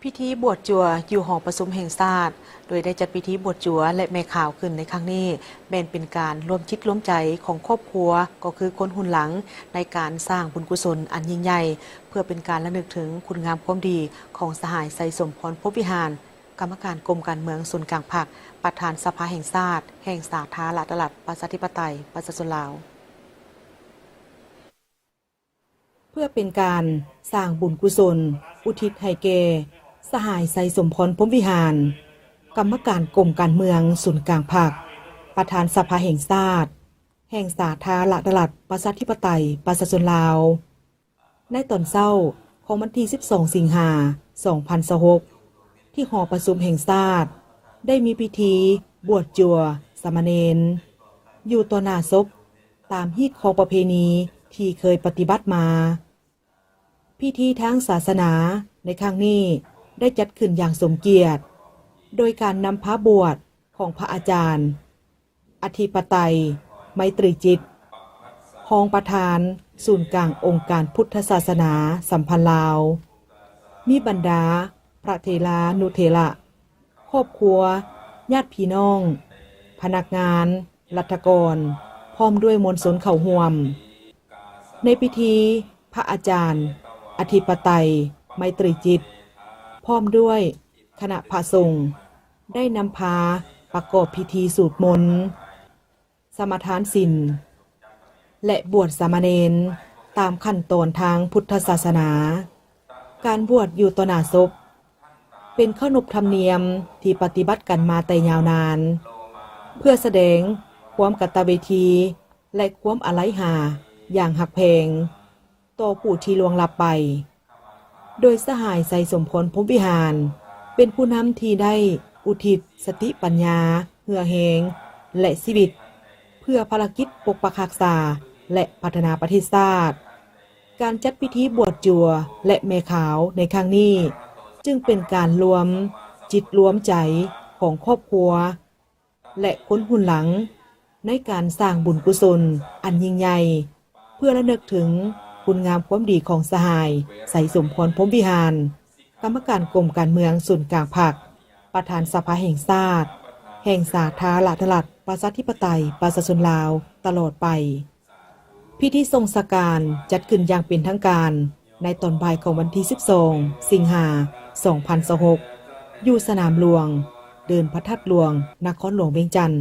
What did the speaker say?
ພິທີບວດຈົວຢູ່ຫໍປະຊຸມແຫ່ງຊາດ ໂດຍໄດ້ຈັດພິທີບວດຈົວ ແລະ ແມ່ຂາວຂຶ້ນໃນຄັ້ງນີ້ ແມ່ນເປັນການລວມຈິດລວມໃຈຂອງຄອບຄົວ ກໍຄືຄົນຮຸ່ນຫຼັງ ໃນການສ້າງບຸນກຸສົນອັນຍິ່ງໃຫຍ່ ເພື່ອເປັນການລະນຶກເຖິງຄຸນງາມຄວາມດີຂອງສະຫາຍ ໄຊສົມພອນ ພົມວິຫານ ກຳມະການກົມການເມືອງສູນກາງພັກ, ປະທານສະພາແຫ່ງຊາດ ແຫ່ງສາທາລະນະລັດ ປະຊາທິປະໄຕ ປະຊາຊົນລາວ. ເພື່ອເປັນການສ້າງບຸນກຸສົນ ອຸທິດໃຫ້ແກ່ສະຫາຍ ໄຊສົມພອນ ພົມວິຫານ ກຳມະການກົມການເມືອງສູນກາງພັກ, ປະທານສະພາແຫ່ງຊາດ ແຫ່ງສາທາລະນະລັດ ປະຊາທິປະໄຕ ປະຊາຊົນລາວ. ໃນຕອນເຊົ້າຂອງວັນທີສິບສອງ ສິງຫາ ສອງພັນຊາວຫົກ ທີ່ຫໍປະຊຸມແຫ່ງຊາດ ໄດ້ມີພິທີບວດຈົວສາມະເນນ ຢູ່ຕໍ່ໜ້າສົບ ຕາມຮີດຄອງປະເພນີທີ່ເຄີຍປະຕິບັດມາ. ພິທີທາງສາສະໜາໃນຄັ້ງນີ້ໄດ້ຈັດຂຶ້ນຢ່າງສົມກຽດ ໂດຍການນຳພາບວດຂອງພະອາຈານ ອະທິປະໄຕ ໄມຕຣີຈິດ ຮອງປະທານສູນກາງອົງການພຸດທະສາສະໜາສຳພັນລາວ, ມີບັນດາພະເຖລານຸເຖລະ, ຄອບຄົວ, ຍາດພີ່ນ້ອງ, ພະນັກງານ, ລັດຖະກອນ ພ້ອມດ້ວຍມວນຊົນເຂົ້າຮ່ວມ. ໃນພິທີ ພະອາຈານ ອະທິປະໄຕ ໄມຕຣີຈິດ ພ້ອມດ້ວຍຄະນະພະສົງ ໄດ້ນຳພາປະກອບພິທີສູດມົນ, ສະມາທານສິນ ແລະ ບວດສາມະເນນ ຕາມຂັ້ນຕອນທາງພຸດທະສາສະໜາ. ການບວດຢູ່ຕໍ່ໜ້າສົບ ເປັນຂະໜົບທຳນຽມທີ່ປະຕິບັດກັນມາແຕ່ຍາວນານ ເພື່ອສະແດງຄວາມກະຕະເວທີ ແລະ ຄວາມອາໄລຫາຢ່າງຮັກແພງຕໍ່ຜູ້ທີ່ລ່ວງລັບໄປ, ໂດຍສະຫາຍ ໄຊສົມພອນ ພົມວິຫານ ເປັນຜູ້ນຳທີ່ໄດ້ອຸທິດສະຕິປັນຍາ, ເຫື່ອແຮງ ແລະ ຊີວິດ ເພື່ອພາລະກິດປົກປັກຮັກສາ ແລະ ພັດທະນາປະເທດຊາດ. ການຈັດພິທີບວດຈົວ ແລະ ແມ່ຂາວໃນຄັ້ງນີ້ ຈຶ່ງເປັນການລວມຈິດລວມໃຈຂອງຄອບຄົວ ແລະ ຄົນຮຸ່ນຫຼັງ ໃນການສ້າງບຸນກຸສົນອັນຍິ່ງໃຫຍ່ ເພື່ອລະນຶກເຖິງຄຸນງາມຄວາມດີຂອງສະຫາຍ ໄຊສົມພອນ ພົມວິຫານ ກຳມະການກົມການເມືອງສູນກາງພັກ, ປະທານສະພາແຫ່ງຊາດ ແຫ່ງສາທາລະນະລັດ ປະຊາທິປະໄຕ ປະຊາຊົນລາວ ຕະຫຼອດໄປ. ພິທີສົ່ງສະການຈັດຂຶ້ນຢ່າງເປັນທາງການ ໃນຕອນບ່າຍຂອງວັນທີສິບສອງ ສິງຫາ ສອງພັນຊາວຫົກ ຢູ່ສະໜາມຫຼວງ ເດີ່ນພະທາດຫຼວງ ນະຄອນຫຼວງວຽງຈັນ.